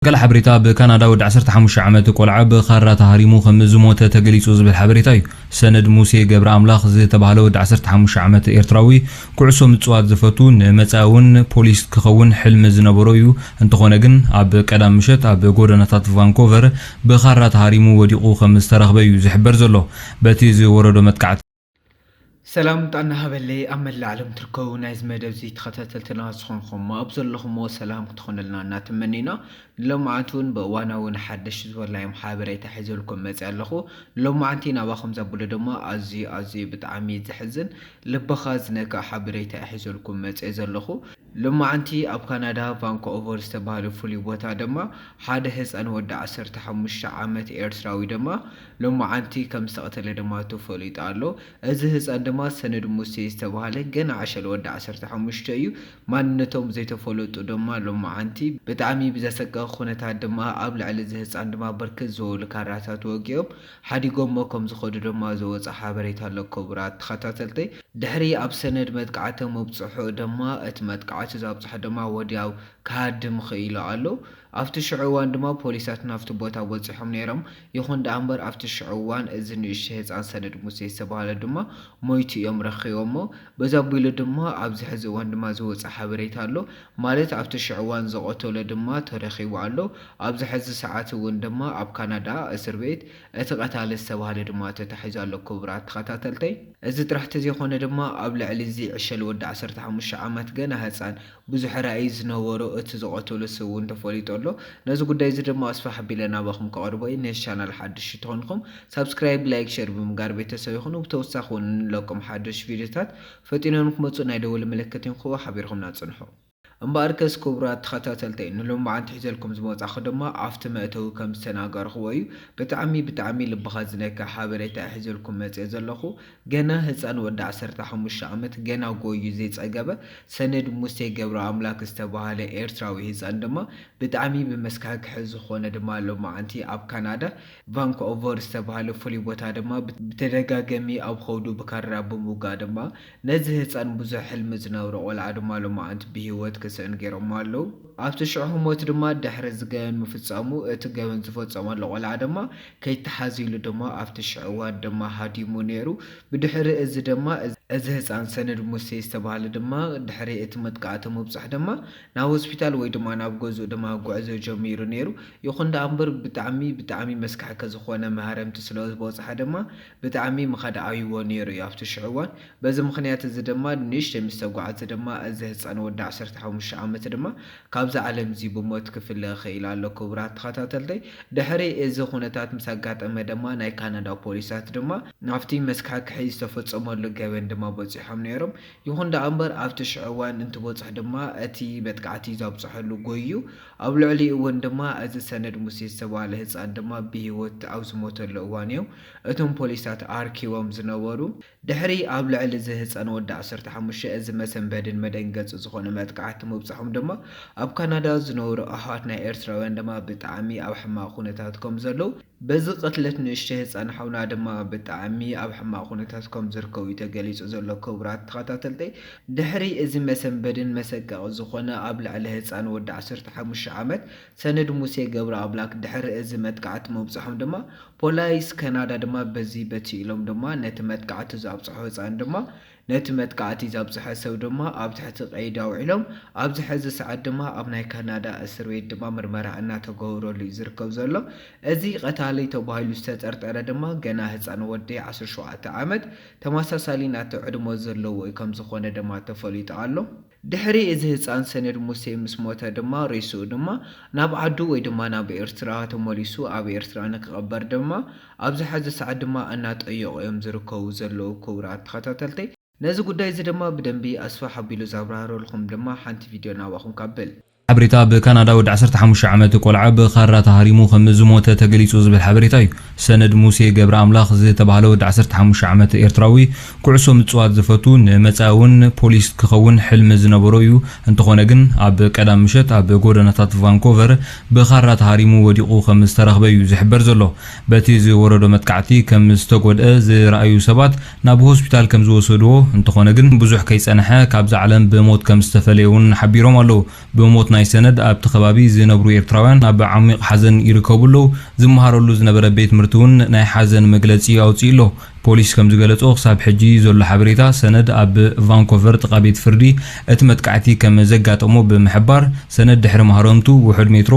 ገለ ሓበሬታ። ብካናዳ ወዲ ዓሰርተ ሓሙሽተ ዓመት ቆልዓ ብኻራ ተሃሪሙ ከም ዝሞተ ተገሊጹ ዝብል ሓበሬታ እዩ። ሰነድ ሙሴ ገብረ ኣምላኽ ዝተባህለ ወዲ ዓሰርተ ሓሙሽተ ዓመት ኤርትራዊ ኩዕሶ ምጽዋት ዝፈቱ፣ ንመጻኢ እውን ፖሊስ ክኸውን ሕልሚ ዝነበሮ እዩ። እንተኾነ ግን ኣብ ቀዳም ምሸት ኣብ ጎደናታት ቫንኮቨር ብኻራ ተሃሪሙ ወዲቑ ከም ዝተረኽበ እዩ ዝሕበር ዘሎ። በቲ ዝወረዶ መጥቃዕቲ ሰላም ጥዕና ሃበለይ ኣብ መላእ ዓለም ትርከቡ ናይዚ መደብ እዚ ተኸታተልትና ዝኾንኹም ኣብ ዘለኹሞ ሰላም ክትኾነልና እናተመኒና፣ ንሎማዓንቲ እውን ብእዋናውን ሓደሽ ዝበልናዮም ሓበሬታ ሒዘልኩም መፅእ ኣለኹ። ንሎማዓንቲ ናባኹም ዘብሎ ድማ ኣዝዩ ኣዝዩ ብጣዕሚ ዘሕዝን ልብኻ ዝነክእ ሓበሬታ ሒዘልኩም መፅእ ዘለኹ። ሎማዓንቲ ኣብ ካናዳ ቫንኮቨር ዝተባህለ ፍሉይ ቦታ ድማ ሓደ ህፃን ወዲ ዓሰርተ ሓሙሽተ ዓመት ኤርትራዊ ድማ ሎማዓንቲ ከም ዝተቐተለ ድማ ተፈሊጡ ኣሎ። እዚ ህፃን ድማ ሰነድ ሙሴ ዝተባህለ ገና ዕሸል ወዲ ዓሰርተ ሓሙሽተ እዩ። ማንነቶም ዘይተፈለጡ ድማ ሎማዓንቲ ብጣዕሚ ብዘሰቀ ኩነታት ድማ ኣብ ልዕሊ እዚ ህፃን ድማ ብርክት ዝበሉ ካራታት ወጊኦም ሓዲጎሞ ከም ዝኸዱ ድማ ዝወፀ ሓበሬታ ኣሎ። ክቡራት ተኸታተልተይ፣ ድሕሪ ኣብ ሰነድ መጥቃዕቲ ምብፅሑ ድማ እቲ መጥቃዕቲ ዘብፅሖ ድማ ወዲያው ክሃድም ኽኢሉ ኣሎ። ኣብቲ ሽዑ እዋን ድማ ፖሊሳት ናብቲ ቦታ በፂሖም ነይሮም። ይኹን ደኣ እምበር ኣብቲ ሽዑ እዋን እዚ ንእሽቶ ህፃን ሰነድ ሙሴ ዝተባህለ ድማ ሞይቱ እዮም ረኺቦሞ። በዚ ኣቢሉ ድማ ኣብዚ ሕዚ እዋን ድማ ዝወፀ ሓበሬታ ኣሎ። ማለት ኣብቲ ሽዑ እዋን ዝቐተሎ ድማ ተረኺቡ ኣሎ። ኣብዚ ሕዚ ሰዓት እውን ድማ ኣብ ካናዳ እስር ቤት እቲ ቀታሊ ዝተባህለ ድማ ተታሒዙ ኣሎ። ክቡራት ተኸታተልተይ፣ እዚ ጥራሕ ተዘይኮነ ድማ ኣብ ልዕሊ እዚ ዕሸል ወዲ ዓሰርተ ሓሙሽተ ዓመት ገና ህፃን ብዙሕ ራእይ ዝነበሮ እቲ ዝቐተሎ ሰብ እውን ተፈሊጡ ኣሎ። ነዚ ጉዳይ እዚ ድማ ኣስፋሕ ኣቢለ ናባኹም ከቕርቦ እየ። ነዚ ቻናል ሓድሽ ተኾንኩም ሳብስክራይብ፣ ላይክ፣ ሸር ብምግባር ቤተሰብ ይኹኑ። ብተወሳኺ እውን እንለቆም ሓደሽ ቪዲዮታት ፈጢኖም ክመፁ ናይ ደወል ምልክት ይንክዎ። ሓቢርኩምና ፅንሑ። እምበኣርከስ ክቡራት ተኸታተልተይ፣ ንሎማዓንቲ ሒዘልኩም ዝመጻኹ ድማ ኣብቲ መእተዊ ከም ዝተናገርኽዎ እዩ። ብጣዕሚ ብጣዕሚ ልብኻ ዝነክእ ሓበሬታ ሒዘልኩም መጽየ ዘለኹ። ገና ህፃን ወዲ ዓሰርተ ሓሙሽተ ዓመት ገና ጎዩ ዘይጸገበ ሰነድ ሙሴ ገብረ ኣምላክ ዝተባህለ ኤርትራዊ ህፃን ድማ ብጣዕሚ ብመስካሕክሒ ዝኾነ ድማ ሎማዓንቲ ኣብ ካናዳ ቫንኮቨር ዝተባህለ ፍሉይ ቦታ ድማ ብተደጋገሚ ኣብ ኸውዱ ብካራ ብምውጋእ ድማ ነዚ ህፃን ብዙሕ ሕልሚ ዝነብሮ ቆልዓ ድማ ሎማዓንቲ ብህይወት ክስእን ገይሮሞ ኣለዉ። ኣብቲ ሽዑ ህሞት ድማ ድሕሪ እዚ ገበን ምፍፃሙ እቲ ገበን ዝፈፀመሉ ቆልዓ ድማ ከይተሓዝ ኢሉ ድማ ኣብቲ ሽዑ እዋን ድማ ሃዲሙ ነይሩ። ብድሕሪ እዚ ድማ እዚ ህፃን ሰነድ ሙሴ ዝተባህለ ድማ ድሕሪ እቲ መጥቃዕቲ ምብፃሕ ድማ ናብ ሆስፒታል ወይ ድማ ናብ ገዝኡ ድማ ጉዕዞ ጀሚሩ ነይሩ። ይኹን ደኣ እምበር ብጣዕሚ ብጣዕሚ መስካሕከ ዝኾነ ማህረምቲ ስለ ዝበፅሐ ድማ ብጣዕሚ ምኻድ ኣብይዎ ነይሩ እዩ ኣብቲ ሽዑ እዋን። በዚ ምኽንያት እዚ ድማ ንእሽተይ ምስ ተጓዕዘ ድማ እዚ ህፃን ወዲ ዓሰርተ ሓሙሽተ ዓመት ድማ ካብዛ ዓለም እዚ ብሞት ክፍለ ክኢሉ ኣሎ። ክቡራት ተኸታተልተይ፣ ድሕሪ እዚ ኩነታት ምስ ኣጋጠመ ድማ ናይ ካናዳ ፖሊሳት ድማ ናብቲ መስካሕክሒ ዝተፈፀመሉ ገበን ድማ በፂሖም ነይሮም። ይኹን ደኣ እምበር ኣብቲ ሽዑ እዋን እንትበፅሑ ድማ እቲ መጥቃዕቲ ዘብፅሐሉ ጎዩ ኣብ ልዕሊኡ እውን ድማ እዚ ሰነድ ሙሴ ዝተባህለ ህፃን ድማ ብህይወት ኣብ ዝሞተሉ እዋን እዮም እቶም ፖሊሳት ኣርኪቦም ዝነበሩ። ድሕሪ ኣብ ልዕሊ እዚ ህፃን ወዲ ዓሰርተ ሓሙሽተ እዚ መሰንበድን መደንገፂ ዝኾነ መጥቃዕቲ ምብፅሖም ድማ ኣብ ካናዳ ዝነብሩ ኣሕዋት ናይ ኤርትራውያን ድማ ብጣዕሚ ኣብ ሕማቕ ኩነታት ከም ዘለዉ፣ በዚ ቅትለት ንእሽተይ ህፃን ሓውና ድማ ብጣዕሚ ኣብ ሕማቕ ኩነታት ከም ዝርከቡ እዩ ተገሊፁ ዘሎ። ክቡራት ተኸታተልተይ፣ ድሕሪ እዚ መሰንበድን መሰቀቒ ዝኾነ ኣብ ልዕሊ ህፃን ወዲ ዓሰርተ ሓሙሽተ ዓመት ሰነድ ሙሴ ገብረ ኣምላክ ድሕሪ እዚ መጥቃዕቲ ምብፅሖም ድማ ፖላይስ ካናዳ ድማ በዚ በቲ ኢሎም ድማ ነቲ መጥቃዕቲ ዘብፅሖ ህፃን ድማ ነቲ መጥቃዕቲ ዘብፅሐ ሰብ ድማ ኣብ ትሕቲ ቀይዲ ኣውዒሎም ኣብዚ ሕዚ ሰዓት ድማ ኣብ ናይ ካናዳ እስር ቤት ድማ ምርመራ እናተገብረሉ እዩ ዝርከብ ዘሎ። እዚ ቀታሊ ተባሂሉ ዝተጠርጠረ ድማ ገና ህፃን ወዲ ዓሰርተ ሸውዓተ ዓመት ተመሳሳሊ ናቱ ዕድመ ዘለዎ እዩ ከም ዝኾነ ድማ ተፈሊጡ ኣሎ። ድሕሪ እዚ ህፃን ሰነድ ሙሴ ምስ ሞተ ድማ ሬስኡ ድማ ናብ ዓዱ ወይ ድማ ናብ ኤርትራ ተመሊሱ ኣብ ኤርትራ ንክቐበር ድማ ኣብዚ ሕዚ ሰዓት ድማ እናጠየቑ እዮም ዝርከቡ ዘለዉ። ክቡራት ተኸታተልተይ፣ ነዚ ጉዳይ እዚ ድማ ብደንቢ ኣስፋሕ ኣቢሉ ዘብራህረልኩም ድማ ሓንቲ ቪድዮ ናባኹም ካብል። ሓበሬታ። ብካናዳ ወዲ ዓሰርተ ሓሙሽተ ዓመት ቆልዓ ብኻራ ተሃሪሙ ከም ዝሞተ ተገሊጹ ዝብል ሓበሬታ እዩ። ሰነድ ሙሴ ገብረ ኣምላኽ ዝተባህለ ወዲ ዓሰርተ ሓሙሽተ ዓመት ኤርትራዊ ኩዕሶ ምጽዋት ዝፈቱ፣ ንመጻኢ እውን ፖሊስ ክኸውን ሕልሚ ዝነበሮ እዩ። እንተኾነ ግን ኣብ ቀዳም ምሸት ኣብ ጎደናታት ቫንኮቨር ብኻራ ተሃሪሙ ወዲቑ ከም ዝተረኽበ እዩ ዝሕበር ዘሎ። በቲ ዝወረዶ መጥቃዕቲ ከም ዝተጎድአ ዝረኣዩ ሰባት ናብ ሆስፒታል ከም ዝወሰድዎ፣ እንተኾነ ግን ብዙሕ ከይጸንሐ ካብዛ ዓለም ብሞት ከም ዝተፈለየ እውን ሓቢሮም ኣለዉ። ብሞት ናይ ናይ ሰነድ ኣብቲ ከባቢ ዝነብሩ ኤርትራውያን ኣብ ዓሚቕ ሓዘን ይርከቡ ኣለዉ። ዝመሃረሉ ዝነበረ ቤት ትምህርቲ እውን ናይ ሓዘን መግለጺ ኣውጺኡ ኣሎ። ፖሊስ ከም ዝገለጾ ክሳብ ሕጂ ዘሎ ሓበሬታ ሰነድ ኣብ ቫንኮቨር ጥቓ ቤት ፍርዲ እቲ መጥቃዕቲ ከም ዘጋጠሞ ብምሕባር ሰነድ ድሕሪ ማህረምቱ ውሑድ ሜትሮ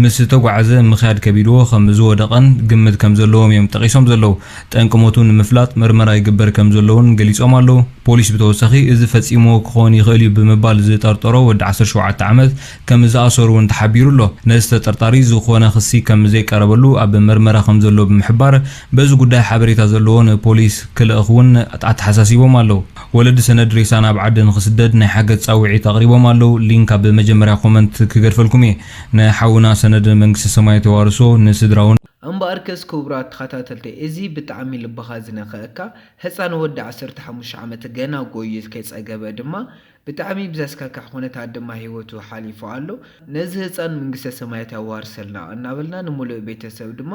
ምስ ተጓዓዘ ምኽያድ ከቢድዎ ከም ዝወደቐን ግምት ከም ዘለዎም እዮም ጠቒሶም ዘለዉ። ጠንቂ ሞቱ ንምፍላጥ መርመራ ይግበር ከም ዘለውን ገሊጾም ኣለዉ። ፖሊስ ብተወሳኺ እዚ ፈጺሞ ክኸውን ይኽእል እዩ ብምባል ዝጠርጠሮ ወዲ ዓሰርተ ሸውዓተ ዓመት ከም ዝኣሰሩ እውን ተሓቢሩ ኣሎ። ነዚ ተጠርጣሪ ዝኾነ ክሲ ከም ዘይቀረበሉ ኣብ መርመራ ከም ዘሎ ብምሕባር በዚ ጉዳይ ሓበሬታ ዘለዎ ንፖሊስ ክልእኽ እውን ኣተሓሳሲቦም ኣለዉ። ወለዲ ሰነድ ሬሳ ናብ ዓዲ ንኽስደድ ናይ ሓገዝ ጻውዒት ኣቕሪቦም ኣለዉ። ሊንክ ኣብ መጀመርያ ኮመንት ክገድፈልኩም እየ። ንሓውና ሰነድ መንግስተ ሰማያት የዋርሶ፣ ንስድራውን እምበኣርከስ ክቡራት ተኸታተልተይ፣ እዚ ብጣዕሚ ልብኻ ዝነኽአካ ህፃን ወዲ ዓሰርተ ሓሙሽተ ዓመት ገና ጎዩ ከይፀገበ ድማ ብጣዕሚ ብዘስካክሕ ኩነታት ድማ ህይወቱ ሓሊፉ ኣሎ። ነዚ ህፃን መንግስተ ሰማያት ያዋርሰልና እናበልና ንሙሉእ ቤተሰብ ድማ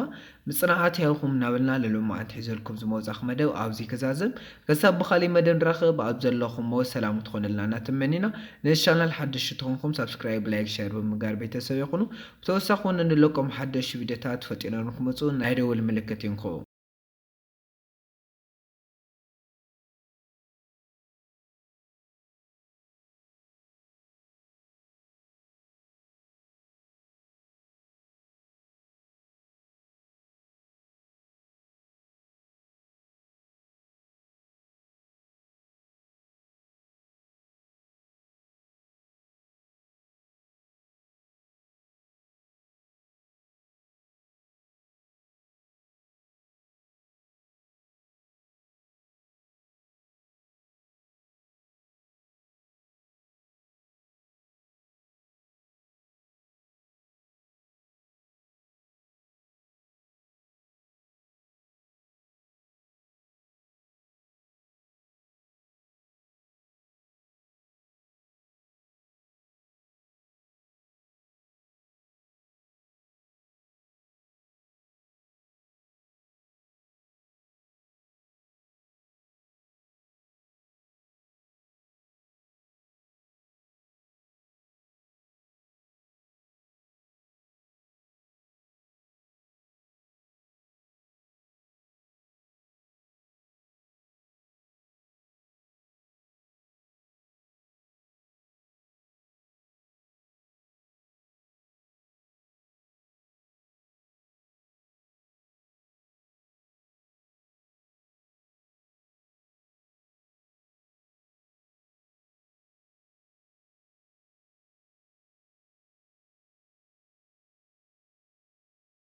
ምፅናዓት ያውኹም እናበልና ለሎማዓንቲ ሒዘልኩም ዝመውፃኹ መደብ ኣብዚ ክዛዘም። ክሳብ ብኻሊእ መደብ ንራኸብ ኣብ ዘለኹሞ ሰላም ክትኾነልና እናተመኒና ነዚ ቻናል ሓደሽቲ ተኾንኩም ሳብስክራይብ፣ ላይክ፣ ሸር ብምግባር ቤተሰብ ይኹኑ። ብተወሳኺ እውን እንለቆም ሓደሽቲ ቪዲዮታት ፈጢኖም ንክመፁ ናይ ደውል ምልክት ይንክኡ።